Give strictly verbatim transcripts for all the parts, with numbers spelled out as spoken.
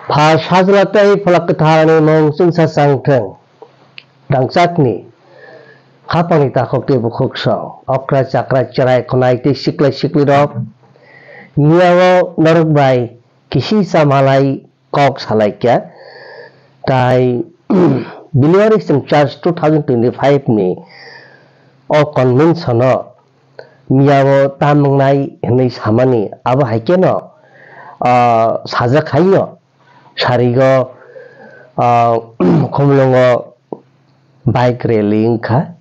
Pha sajla tei pholak kwtharni mung chwngsa chang thung. Rangchakni khapangni takhuk tei bukhuk song, okra chakra cherai khwnai tei siklai siklirok miyao norok bai kisi chamalai kok salaikha. Tai Believer Eastern Church two thousand twenty-five ni o convention o miyao tam wngnai hwnwi samani, abo hai kheno, ah, sajak haino sarigo, ah, Khumulwngo bike rally wngkha,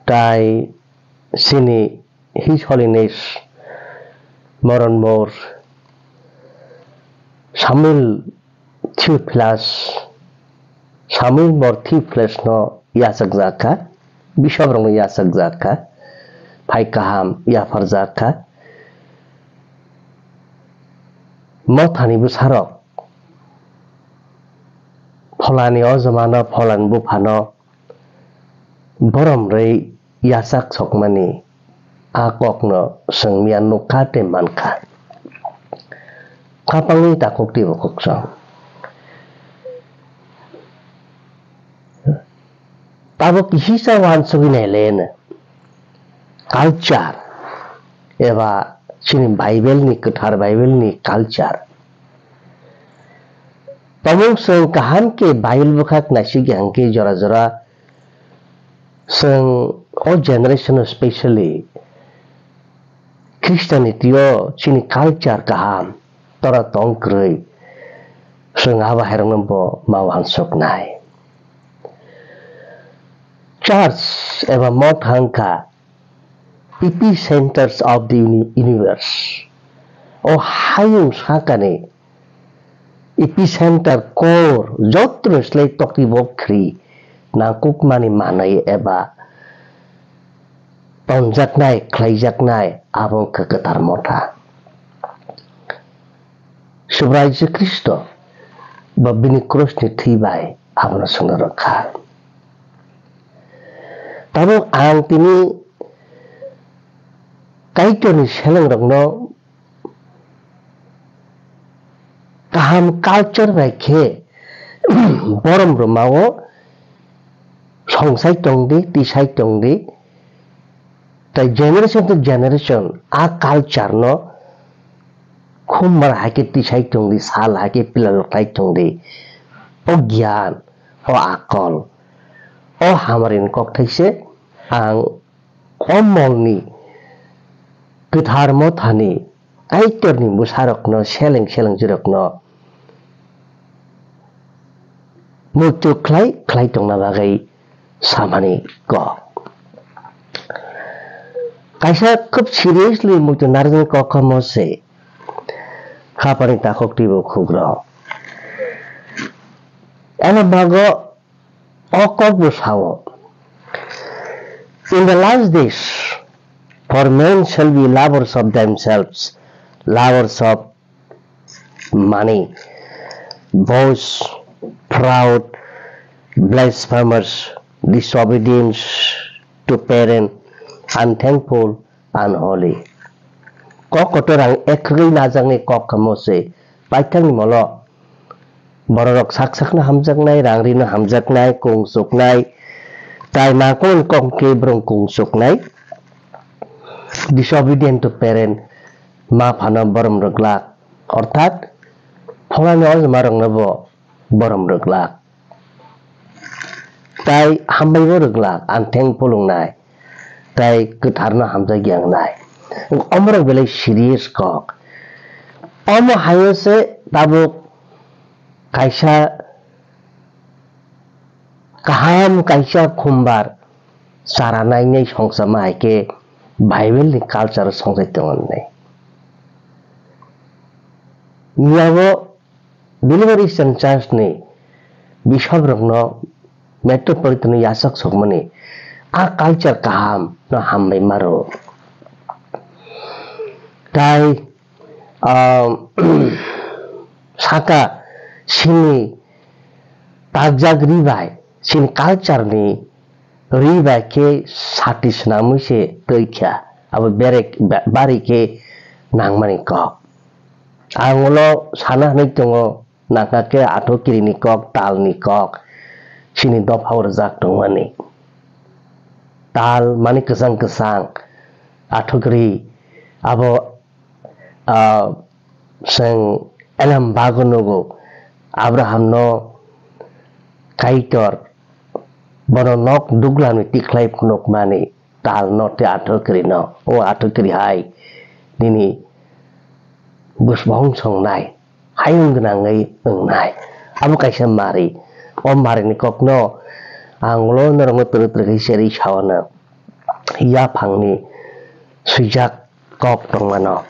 tai chini His Holiness Moronmor Samuel Theophilus, Samuel Mor Theophilus no yachakjak kha, bishop rokno yachakjak kha, phai kaham yapharjak kha. Mothani bwsarok pholani ojomano, pholani buphano borom rwi yachak sokmani a kokno chwng miya nukha tei mankha. Khapangni takhuk tei bukhuk song. Tabuk kisa uansugwi naileno culture eba chini Bible ni, kwthar Bible ni culture. Tamung chwng kaham khe Bible bwkhak naisik ya hwnkhe jora jora chwng o generation o specially Christianity o chini culture kaham tora tong kwrwi chwng abo hairokno bo ma uansuknai. Church eba motha wngkha epicenters of the uni-, universe. O hayung sakani epicenter, core, jotono slai tokti bo khri nangkukmani manwi eba tonjaknai, khlaijaknai, abo wngkha kwthar motha. Subrai Jisu Khristo bo bini krusni thwi bai abono swngnai rwkha. Tabuk ang tini Kaitorni selengrokno kaham culture bai khe borom rwmao songsai tongdi, tisai tongdi. Tai generation to generation a culture no khumbar hai khe tisai tongdi, sal hai khe pila lokhlai tongdi. O gyan, o akol, o hamari ni kokthai se ang o mol ni kwthar mothani Kaitorni bwsarokno, seleng selengjwrokno muitu khlai khlai tongna bagwi samani kok. Kaisa khub seriously muitu narwknai kok kha mo se khapani takhuk tei bukhukrok. Ano bago o kok bo sao, "In the last days, for men shall be lovers of themselves, lovers of money, boastful, proud, blasphemous, disobedient to parents, unthankful, unholy." Kok kotor ang ekhwgwi najaknai kok kha mo se paithakni molo. Bororok sak sakno hamjaknai, rang rino hamjaknai, kung chuknai, tai nangkukmani kok khe borok kung chuknai. Disobedient to parent, ma phano borom rwglak, orthat pholani ojmarokno bo borom rwglak. Tai hambai bo rwglak, unthankful wngnai, tai kwtharno hamjakya wngnai. Omorok belai serious kok. Omo hayo se tabuk kaisa kaham, kaisa khumbar chara nainai songchama hai khe Bible ni culture o songchai tongo hinwi. Miyabo Believer Eastern Church ni bishop rokno metropolitan no yachak sokmani a culture kaham no hambai maro. Tai, ah, saka sini takjak ri bai, sini culture ni ri bai khe sati swnamwi se twi kha, abo berek ba-, bari khe nangmani kok. Ang ulo sana hwnwi tongo, nangkha khe athukiri ni kok, tal ni kok, chini dopha o rwjak tongmani. Tal mani kwchang kwchang, athukiri abo, ah, chwng Elam bago nugo, Abraham no Kaitor bono nok duglam ni tikhlai phunukmani. Tal no tei athukiri no, o athukiri hai nini bwsbong songnai, hayung gwnangwi wngnai. Abo kaisa mari. O mari ni kok no ang ulo norok no twrwk twrwk khe cherwi sao no. Yaphang ni swijak kok tongmano.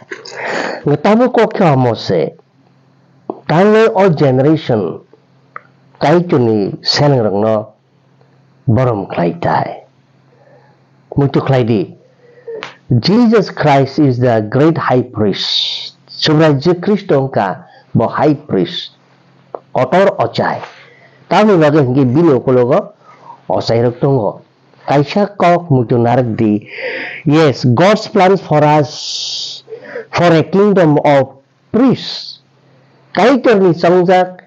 Tabuk kok khe omo se. Tangle o generation Kaitor ni seleng rok no borom khlai thai. Muitu khlai di. Jesus Christ is the great high priest. Subrai Jisu Khristo wngkha bo high priest. Kotor ochai. Tamni bagwi hinkhe bini ukologo ochai rok tongo. Kaisa kok muitu narwk di. Yes, God's plans for us, for a kingdom of priests. Kaitorni chongjak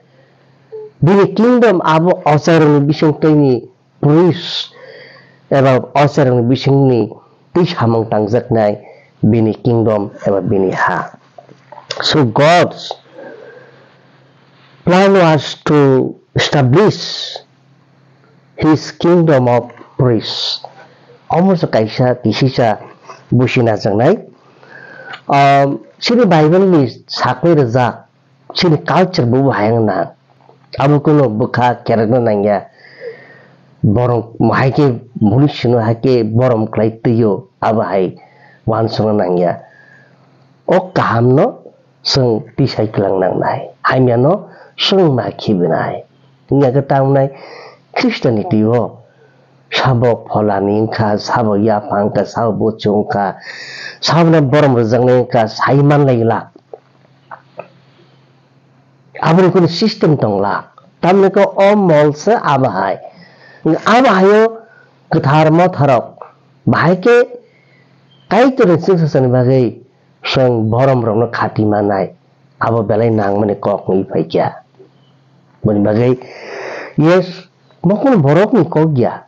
bini kingdom abo ochairokni bisingtwini priests eba ochairokni bisingni twi samung tangjaknai bini kingdom eba bini ha. So God's plan was to establish his kingdom of priests. Omo se kaisa kisisa busi najaknai. Um, chini Bible ni sakni rijak, chini culture bo bo hayang na. Abo kuno bwkha kerekna nangya. Borok hai khe munisino hai khe borom khlai twiyo, abo hai uansukna nangya. O kaham no chwng tisai kwlang nangnai, hamya no chwng ma khibi nai. Wngya khe ta wngnai Christianity o sabo pholani wngkha, sabo yaphang wngkha, sabo buchu wngkha, sabo no borom rwjaknai wngkha, sai manlai glak. Aboni kunu system tong glak. Tamni khe o mol se abo hai. Abo hai o kwthar motharok bahai khe Kaitorni chwngsasani bagwi chwng boromrokno khati manai, abo belai nangmani kok wngwi phaikha. Boni bagwi, yes, bo kunu borokni kok ya,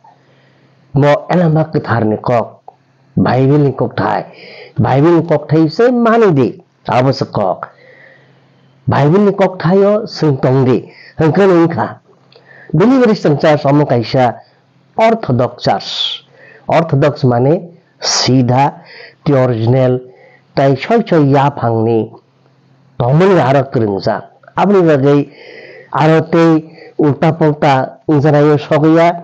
bo Elama Kwtharni kok, Bible-ni kokthai, Bible-ni kokthai se mani di, abo se kok. Bible-ni kokthaio chwng tong di, hwnkhe no wngkha. Bini bagwi chwng church omo kaisa Orthodox Church. Orthodox mane sidha, tei original, tei soi soi yaphangni tongmani aro kwrwngjak. Aboni bagwi aro tei ulta pulta wngjanai sogwi ya,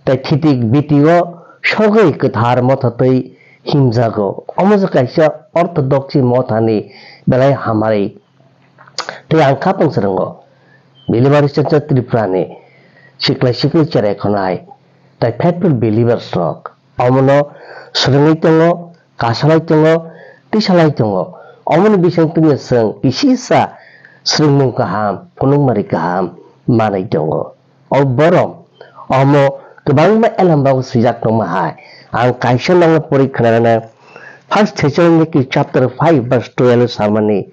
tei khitik bitio sogwi kwthar motha twi himjago. Omo se kaisa Orthodox mothani belai hamari. Tei ang kha tong se rwngo, Believer Church Tripura ni siklai sikli cherai khonai tei faithful believers rok omono swrwngwi tongo, kasalai tongo, tisalai tongo. Omoni bising twiwi chwng kisisa swrwngmung kaham, phunukmari kaham manwi tongo. O borom omo kwbangma Elambao swijak tongma hai. Ang kaisa nangno pori khwnarana, First Thessaloniki chapter five verse twelve samani,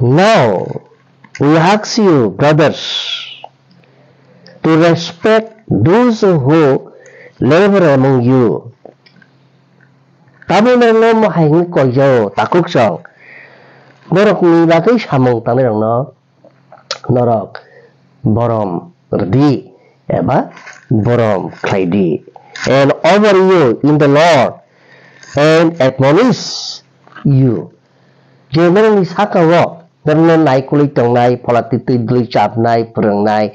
"Now we ask you, brothers, to respect those who labor among you." Tabuk norokno mohai hwnwi koijao, takhuk chwng. Norokni bagwi samung tangnairokno norok borom rwdi eba borom khlaidi. And over you in the Lord, and admonish you. Je norokni saka-o norokno naikolwi tongnai, phola twi twi dwlwi chapnai, phwrwngnai,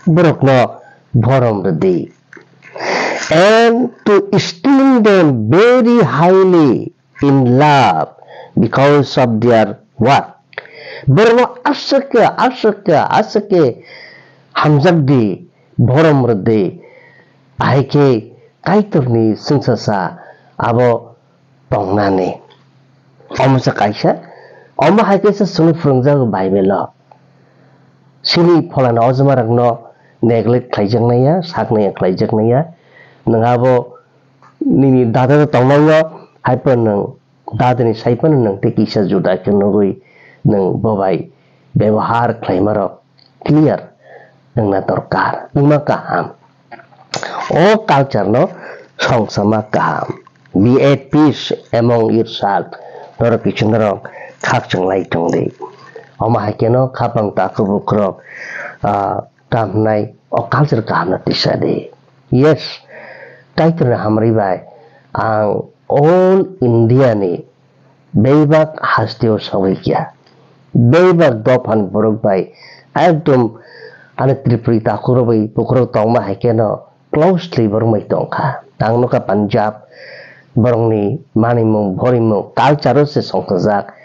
borokno borom rwdi. And to esteem them very highly in love because of their work. Borokno aswk khe, aswk khe, aswk khe hamjak di, borom rw di. Ahai khe Kaitorni chwngsasa abo tongnani. Omo se kaisa, omo hai khe se chwngno phwrwngjago Bible-o. Chini pholani ojma rokno neglect khlaijaknai ya, saknai ya, khlaijaknai ya. Nwng abo nini dada tongnaio, hai phano nwng dadani sai phano nwng tei kisa juda khe nugwi nwng bo bai bebohar khlaimarok clear wngna dorkar, wngma kaham. O culture no songsama kaham. Be at peace among yourself. Norok kiching norok khakchang lai tong di. Omo hai khe no khapang takhuk bukhurok, ah, tamo hwnai o culture kaham no tisa di. Yes, Kaitor ni hamari bai ang all India ni bebak hasteo sogwi kya. Bebak dophani borok bai ekdom ani Tripuri takhuk rok bai bukhurok tongma hai khe no closely borok bai tongkha. Ang nukha Punjab, borokni manimung, borimung, culture-o se songchajak.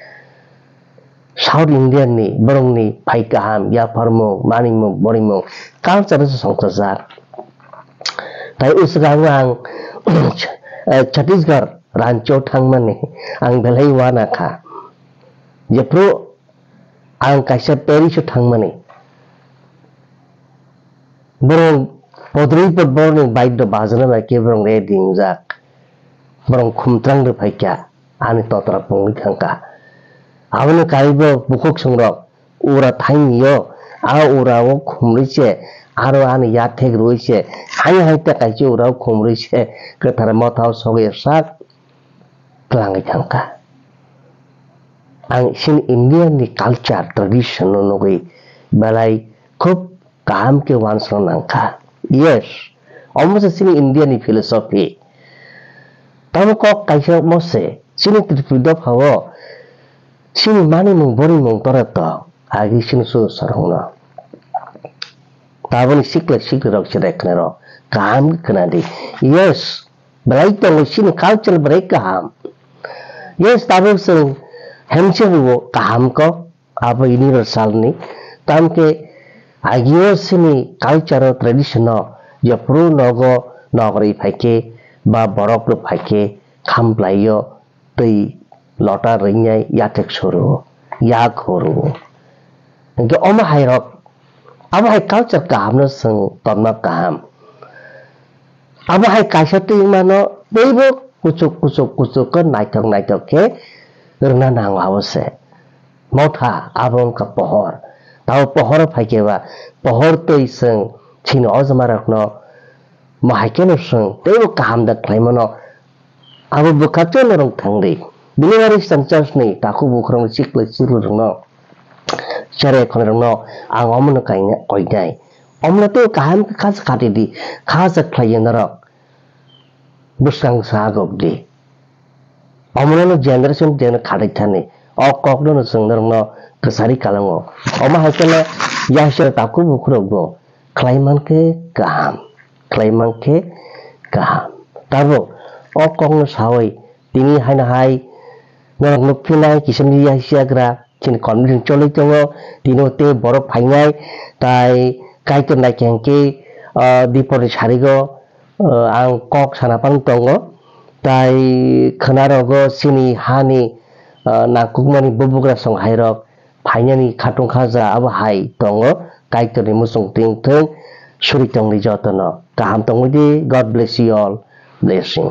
South Indian ni borokni phai kaham, yapharmung, manimung, borimung, culture-o se songchajak. Tai uswkango ang, eh, Chhattisgarh rancho thangmani ang belai uana kha. Jephru ang kaisa Paris-o thangmani. Borok podrwi pod borokni bike do bajana bai khe borok ready wngjak. Borok khumtrang rw phaikha, ani totra pungwi thangkha. Aboni kaibo bukhuk songrok ura thainio, a ura o khumrwi se, aro ani yathek rwi se, hai hai ta kaisa ura o khumrwi se, kwthar motha o sogwi sak twlangwi thangkha. Ang chini India ni culture, tradition no nugwi belai khub kaham khe uansukna nangkha. Yes, omo se chini India ni philosophy. Tamo kok kaisa mo se chini Tripuri dopha o chini manimung borimung tora to agi chini su sarong no. Taboni sikla sikla rok se rekhna rok kaham khe khna di. Yes, belai tongo chini culture belai kaham. Yes, tabuk chwng handshake rwo kaham kok, abo universal ni. Tamkhe agio chini culture o, tradition o, jephru nogo nogri phaikhe ba borok rok phaikhe khamplaio, twi lota rwinai yathek suru, yak huru. Hingke omo hai rok, abo hai culture kaham no chwng tonna kaham. Abo hai kaisa twi mano teibo kuchuk kuchuk kuchuk khe naithok naithok khe rwna nango abo se. Motha abo wngkha pohor. Tabo pohoro phaikhe ba pohor twi chwng chini ojma rokno mo hai kheno chwng teibo kaham da khlaimano. Abo bwkha chwng norok thangdi. Bini bagwi Christian church ni takhuk bukhurokno sikla siklirokno, cherai khonirokno ang omono kaina koinai. Omono tei kaham khe kha se kati di, kha se khlai ya norok. Bwskang sa agok di. Omono no generation jeno khatai thani. O kokno no chwng norokno kwchari kalango. Omo hai kheno yaisera takhuk bukhurokbo khlai mankhe kaham, khlai mankhe kaham. Tabuk o kokno sawi tini haino hai norok nukphinai kisamni yaisiyagra chini conversation choli tongo, tini o tei borok phainai tai Kaitor naikhe hwnkhe, ah, diporni sarigo, ah, ang kok sana phang tongo, tai khwnarogo chini hani, ah, nangkukmani bubugra song hairok phainani khatung khaja abo hai tongo, Kaitorni muchung twing thung, suri tongni jotono kaham tongwi di, God bless you all, blessing.